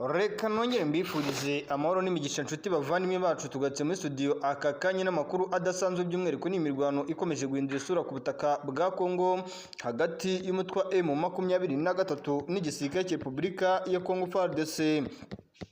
Reka nongere mbifurize amahoro n'imigisha, nshuti bavandimwe bacu. Tugatse muri studio aka kanya n'amakuru adasanzwe, by'umwihariko ni imirwano ikomeje guhindura isura ku butaka bwa Congo hagati y'umutwe wa M23 n'igisirikare cya Repubulika ya Congo FARDC.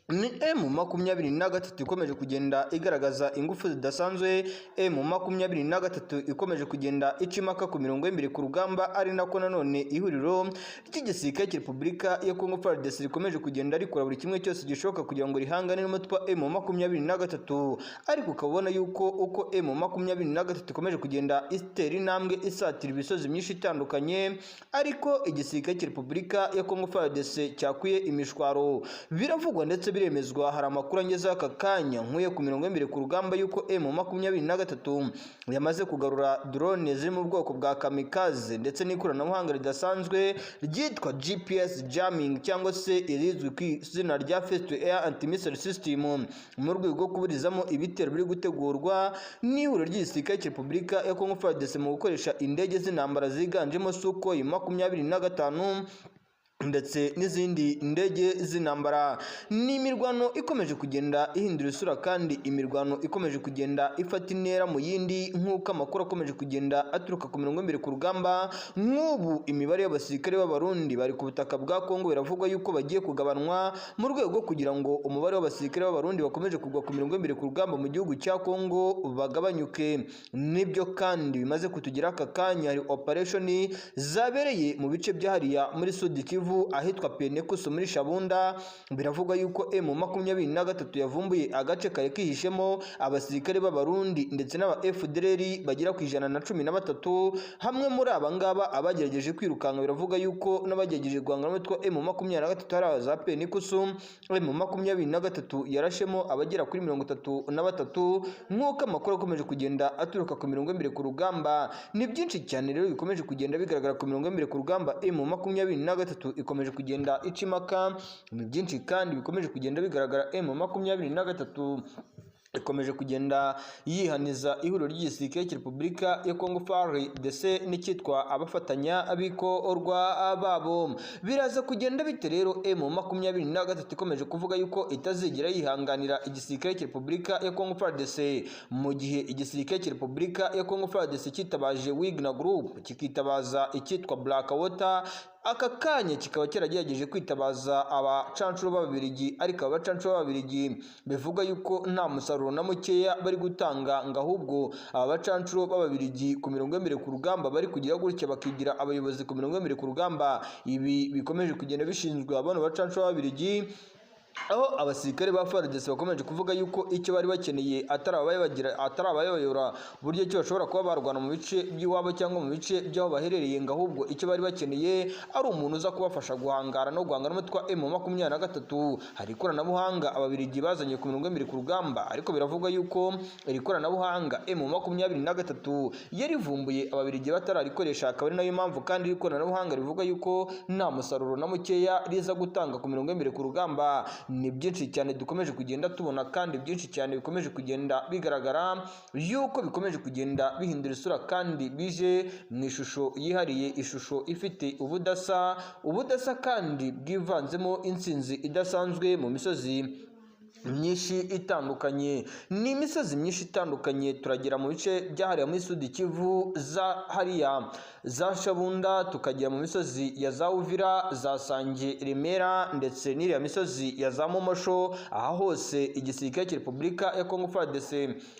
Ni M23 ikomeje kugenda igaragaza ingufu zidasanzwe, M23 ikomeje kugenda ica impaka ku mirongo y'imbere ku rugamba, ari nako nanone ihuriro ry'igisirikare cya Repubulika ya Congo FARDC rikomeje kugenda rikora buri kimwe cyose gishoboka kugira ngo rihangane n'umutwe wa M23. Ariko ukabona yuko uko M23 ikomeje kugenda itera intambwe isatira imisozi myinshi itandukanye, ariko igisirikare cya Repubulika ya Congo FARDC cyakwiye imishwaro. Biravugwa ndetse biremezwa, hari amakuru angezeho aka kanya nkuye ku mirongo y'imbere ku rugamba yuko M23 yamaze kugarura drone ziri mu bwoko bwa kamikaze ndetse n'ikoranabuhanga ridasanzwe ryitwa GPS jamming, cyangwa se irizwi ku izina rya Surface to Air Anti-Missile System, mu rwego rwo kuburizamo ibitero biri gutegurwa n'ihuriro ry'igisirikare cya Repubulika ya Congo FARDC mu gukoresha indege z'intambara ziganjemo Sukhoi 25 ndetse n'izindi ndege z'intambara. Ni imirwano ikomeje kugenda ihindura isura, kandi imirwano ikomeje kugenda ifata intera mu yindi, nk'uko amakuru akomeje kugenda aturuka ku mirongo y'imbere ku rugamba. Nk'ubu imibare y'abasirikare b'Abarundi bari ku butaka bwa Kongo biravugwa yuko bagiye kugabanwa mu rwego rwo kugira ngo umubare w'abasirikare b'Abarundi bakomeje kugwa ku mirongo y'imbere ku rugamba mu gihugu cya Kongo bagabanyuke. Nibyo kandi bimaze kutugera aka kanya, hari operation zabereye mu bice byahariya muri Sud Kivu, ahitwa Penekuso muri Shabunda. Biravugwa yuko M23 yavumbuye agace kari kihishemo abasirikare b'Abarundi ndetse n'aba FDLR bagera ku 113. Hamwe muri aba ngaba abagerageje kwirukanka, biravuga yuko n'abagerageje guhangana n'umutwe wa M23 hari za Penekuso, M23 yarashemo abagera kuri 33, nk'uko amakuru akomeje kugenda aturuka ku mirongo y'imbere ku rugamba. Ni byinshi cyane rero bikomeje kugenda bigaragara ku mirongo y'imbere ku rugamba. M23 ikomeje kugenda ica impaka. Ni byinshi kandi bikomeje kugenda bigaragara. M23 ikomeje kugenda yihaniza ihuriro ry'igisirikare cya Repubulika ya Congo FARDC n'icyitwa abafatanya bikorwa babo. Biraza kugenda bite rero? M23 ikomeje kuvuga yuko itazigera yihanganira igisirikare cya Repubulika ya Congo FARDC, mu gihe igisirikare cya Repubulika ya Congo FARDC cyitabaje Wagner Group, kikitabaza icyitwa Blackwater, aka kanya kikaba cyaragerageje kwitabaza abacancuro b'Ababiligi, ariko aba bacancuro b'Ababiligi bivuga yuko nta musaruro na mukeya bari gutanga, ngo ahubwo aba bacancuro b'Ababiligi ku mirongo y'imbere ku rugamba bari kugira gutya bakigira abayobozi ku mirongo y'imbere ku rugamba. Ibi bikomeje kugenda bishinzwe bano bacancuro b'Ababiligi, aho abasirikare ba FARDC bakomeje kuvuga yuko icyo bari bakeneye atari ababagira, atari ababayobora uburyo ki bashobora kuba barwana mu bice by'iwabo cyangwa mu bice by'aho baherereye, ngo ahubwo icyo bari bakeneye ari umuntu uza kubafasha guhangara no guhangana n'umutwe wa M23. Hari ikoranabuhanga Ababiligi bazanye ku mirongo y'imbere ku rugamba, ariko biravugwa yuko iri koranabuhanga M23 yarivumbuye Ababiligi batararikoresha, akaba ari nayo mpamvu kandi iri koranabuhanga rivuga yuko nta musaruro na mukeya riza gutanga ku mirongo y'imbere ku rugamba. Ni byinshi cyane dukomeje kugenda tubona, kandi byinshi cyane bikomeje kugenda bigaragara yuko bikomeje kugenda bihindura isura, kandi bije mu ishusho yihariye, ishusho ifite ubudasa, ubudasa kandi bwivanzemo intsinzi idasanzwe mu misozi myinshi itandukanye. Ni imisozi myinshi itandukanye, turagera mu bice byahariwe muri Sud Kivu, za hariya za Shabunda, tukagera mu misozi ya za Uvira, za Sange, Remera, ndetse n'iriya misozi ya za Momosho. Aha hose igisirikare cya Repubulika ya Congo FARDC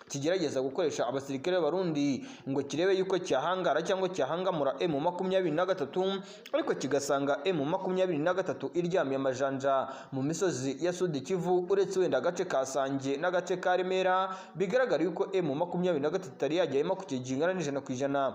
kigerageza gukoresha abasirikare b'Abarundi ngo kirebe yuko cyahangara cyangwa cyahangamura M23, ariko kigasanga M23 iryamiye amajanja mu misozi ya Sud Kivu, uretse wenda agace ka Sange n'agace ka Remera bigaragara yuko M23 itari yajyamo ku kigero kingana n'100%.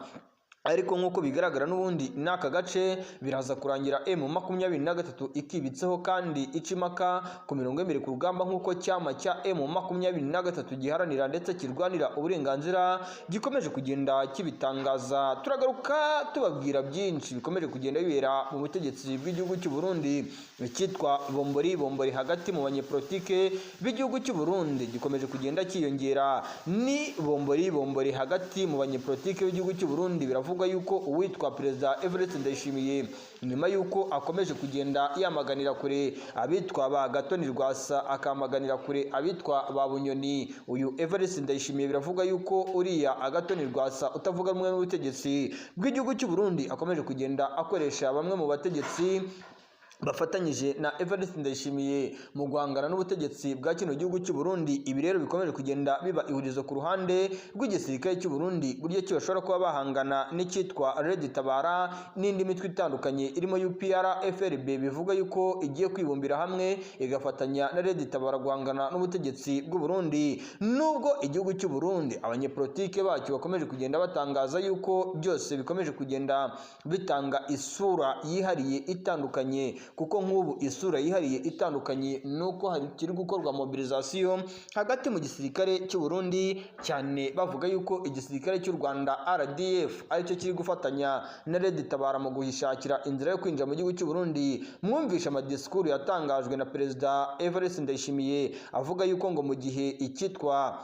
Ariko nk'uko bigaragara n'ubundi n'aka gace biraza kurangira M23 ikibitseho kandi ica impaka ku mirongo y'imbere ku rugamba, nk'uko cyama cya M23 giharanira ndetse kirwanira uburenganzira gikomeje kugenda kibitangaza. Turagaruka tubabwira byinshi bikomeje kugenda bibera mu butegetsi bw'igihugu cy'u Burundi. Icyitwa bombori bombori hagati mu banyepolitike b'igihugu cy'u Burundi gikomeje kugenda cyiyongera. Ni bombori bombori hagati mu banyepolitike b'igihugu cy'u Burundi. Biravugwa Biravugwa yuko uwitwa Perezida Evariste Ndayishimiye, nyuma yuko akomeje kugenda yamaganira kure abitwa ba Gatoni Rwasa, akamaganira kure abitwa ba Bunyoni, uyu Evariste Ndayishimiye biravugwa yuko uriya Agatoni Rwasa utavuga rumwe n'ubutegetsi bw'igihugu cy'u Burundi akomeje kugenda akoresha bamwe mu bategetsi bafatanyije na Evariste Ndayishimiye mu guhangana n'ubutegetsi bwa kino gihugu cy'u Burundi. Ibi rero bikomeje kugenda biba ihurizo ku ruhande rw'igisirikare cy'u Burundi, buryo ki bashobora kuba bahangana n'icyitwa Red Tabara n'indi mitwe itandukanye irimo UPR FRB, bivuga yuko igiye kwibumbira hamwe igafatanya na Red Tabara guhangana n'ubutegetsi bw'u Burundi. Nubwo igihugu cy'u Burundi abanyepolitike bacyo bakomeje kugenda batangaza yuko byose bikomeje kugenda bitanga isura yihariye itandukanye, kuko nk'ubu isura yihariye itandukanye nuko hakiri gukorwa mobilisation hagati mu gisirikare cy'u Burundi, cyane bavuga yuko igisirikare cy'u Rwanda RDF aricyo kiri gufatanya na Red Tabara mu guhishakira inzira yo kwinjira mu gihugu cy'u Burundi. Mwumvishe amadisikuru yatangajwe na Perezida Evariste Ndayishimiye avuga yuko ngo mu gihe icyitwa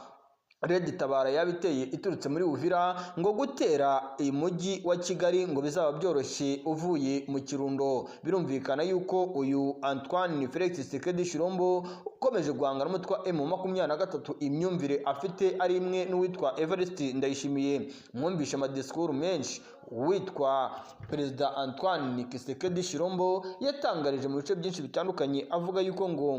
Red Tabara yaba iteye iturutse muri Uvira, ngo gutera umujyi wa Kigali ngo bizaba byoroshye uvuye mu Kirundo. Birumvikana yuko uyu Antoine Felix Tshisekedi Tshilombo ukomeje guhangana n'umutwe wa M23 imyumvire afite ari imwe n'uwitwa Evariste Ndayishimiye. Mwumvishe amadisikuru menshi uwitwa Perezida Antoine Tshisekedi Tshilombo yatangarije mu bice byinshi bitandukanye, avuga yuko ngo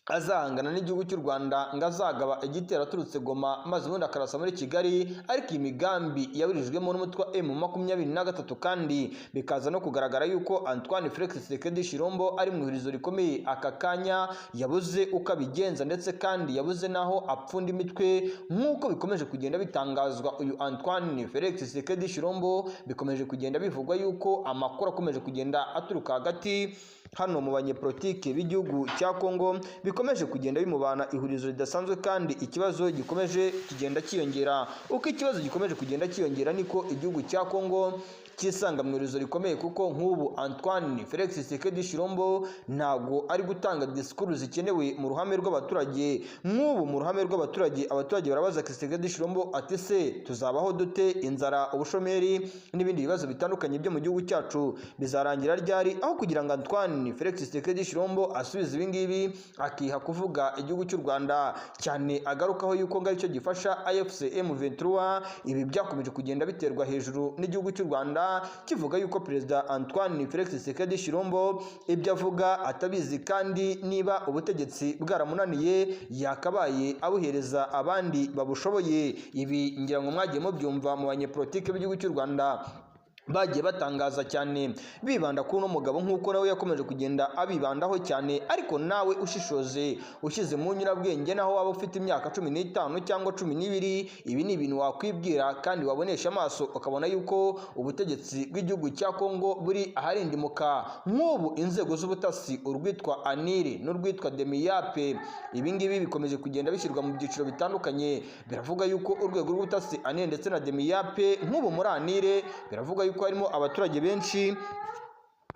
azahangana n'igihugu cy'u Rwanda, ngo azagaba igitero aturutse Goma maze ubundi akarasa muri Kigali. Ariko iyi migambi yaburijwemo n'umutwe wa M23, kandi bikaza no kugaragara yuko Antoine Felix Tshisekedi Tshilombo ari mu ihurizo rikomeye aka kanya, yabuze uko abigenza ndetse kandi yabuze naho apfunda imitwe, nk'uko bikomeje kugenda bitangazwa. Uyu Antoine Felix Tshisekedi Tshilombo bikomeje kugenda bivugwa yuko amakuru akomeje kugenda aturuka hagati hano mu banyepolitike b'igihugu cya Kongo bikomeje kugenda bimubana ihurizo ridasanzwe, kandi ikibazo gikomeje kigenda cyiyongera. Uko ikibazo gikomeje kugenda cyiyongera niko igihugu cya Kongo cyisanga mu ihurizo rikomeye, kuko nk'ubu Antoine Felix Tshisekedi Tshilombo ntabwo ari gutanga disikuru zikenewe mu ruhame rw'abaturage. Nk'ubu mu ruhame rw'abaturage, abaturage barabaza Tshisekedi Tshilombo ati: "Se tuzabaho dute? Inzara, ubushomeri n'ibindi bibazo bitandukanye byo mu gihugu cyacu bizarangira ryari?" Aho kugira ngo Antoine Felix Tshisekedi Tshilombo asubize ibi ngibi, akiha kuvuga igihugu cy'u Rwanda cyane, agarukaho yuko ngo aricyo gifasha AFC M23. Ibi byakomeje kugenda biterwa hejuru n'igihugu cy'u Rwanda, kivuga yuko Perezida Antoine Felix Tshisekedi Tshilombo ibyo avuga atabizi, kandi niba ubutegetsi bwaramunaniye yakabaye abuhereza abandi babushoboye. Ibi ngira ngo mwagiye mubyumva mu banyepolitike b'igihugu cy'u Rwanda bagiye batangaza cyane bibanda kuri uno mugabo, nk'uko nawe yakomeje kugenda abibandaho cyane. Ariko nawe ushishoze, ushyize mu nyurabwenge, naho waba ufite imyaka 15 cyangwa 12, ibi ni ibintu wakwibwira kandi wabonesha amaso ukabona yuko ubutegetsi bw'igihugu cya Kongo buri aharindimuka. Nk'ubu inzego z'ubutasi, urwitwa ANIR n'urwitwa DEMIAP, ibi ngibi bikomeje kugenda bishyirwa mu byiciro bitandukanye. Biravuga yuko urwego rw'ubutasi ANIR ndetse na DEMIAP, nk'ubu muri ANIR biravuga yuko harimo abaturage benshi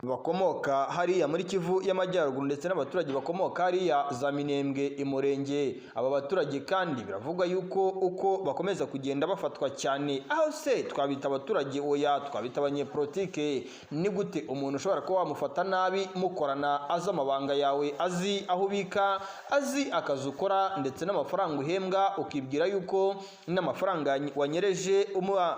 bakomoka hariya muri Kivu y'Amajyaruguru ndetse n'abaturage bakomoka hariya za Minembwe, Imurenge. Aba baturage kandi biravugwa yuko uko bakomeza kugenda bafatwa cyane, aho se twabita abaturage? Oya, twabita abanyepolitike. Ni gute umuntu ushobora kuba wamufata nabi mukorana, azi amabanga yawe, azi aho ubika, azi akazi ukora ndetse n'amafaranga uhembwa, ukibwira yuko n'amafaranga wanyereje umuha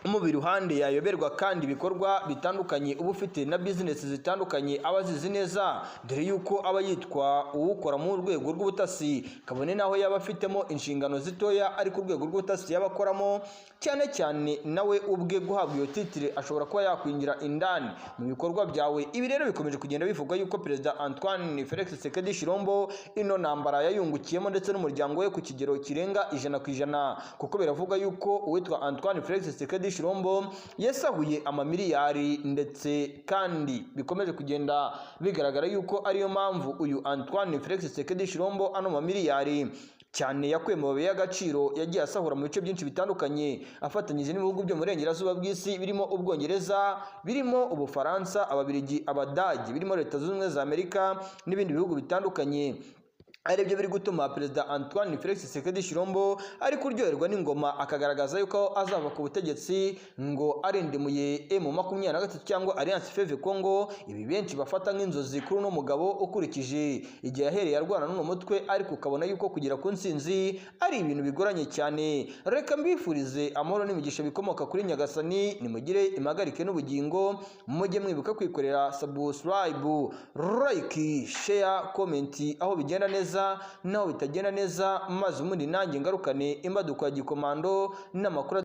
umubiri iruhande yayoberwa, kandi ibikorwa bitandukanye uba ufite na bizinesi zitandukanye aba azizi neza, dore yuko aba yitwa uwukora mu rwego rw'ubutasi, kabone n'aho yaba afitemo inshingano zitoya, ariko urwego rw'ubutasi yaba akoramo cyane cyane nawe ubwe guhabwa iyo titire ashobora kuba yakwinjira indani mu bikorwa byawe. Ibi rero bikomeje kugenda bivugwa yuko Perezida Antoine Felix Tshisekedi Tshilombo ino ntambara yayungukiyemo ndetse n'umuryango we ku kigero kirenga 100%, kuko biravuga yuko uwitwa Antoine Felix Tshisekedi Tshilombo yasahuye amamiliyari, ndetse kandi bikomeje kugenda bigaragara yuko ariyo mpamvu uyu Antoine Felix Tshisekedi Tshilombo ano mamiliyari cyane yakuye mu mabuye y'agaciro yagiye asahura mu bice byinshi bitandukanye, afatanyije n'ibihugu byo mu burengerazuba bw'isi, birimo Ubwongereza, birimo Ubufaransa, Ababiligi, Abadage, birimo Leta Zunze Ubumwe za Amerika n'ibindi bihugu bitandukanye. Aribyo biri gutuma Perezida Antoine Felix Tshisekedi Tshilombo ari kuryoherwa n'ingoma, akagaragaza yuko azava ku butegetsi ngo arindimuye M23 cyangwa Alliance Fleuve Congo. Ibi benshi bafata nk'inzozi kuri uno mugabo, ukurikije igihe yahereye arwana n'uno mutwe, ariko ukabona yuko kugera ku ntsinzi ari ibintu bigoranye cyane. Reka mbifurize amahoro n'imigisha bikomoka kuri Nyagasani. Nimugire impagarike n'ubugingo. Mujye mwibuka kwikorera subscribe, like, share, comment aho bigenda neza naho bitagenda neza, maze ubundi nanjye ngarukane imbaduko ya gikomando n'amakuru.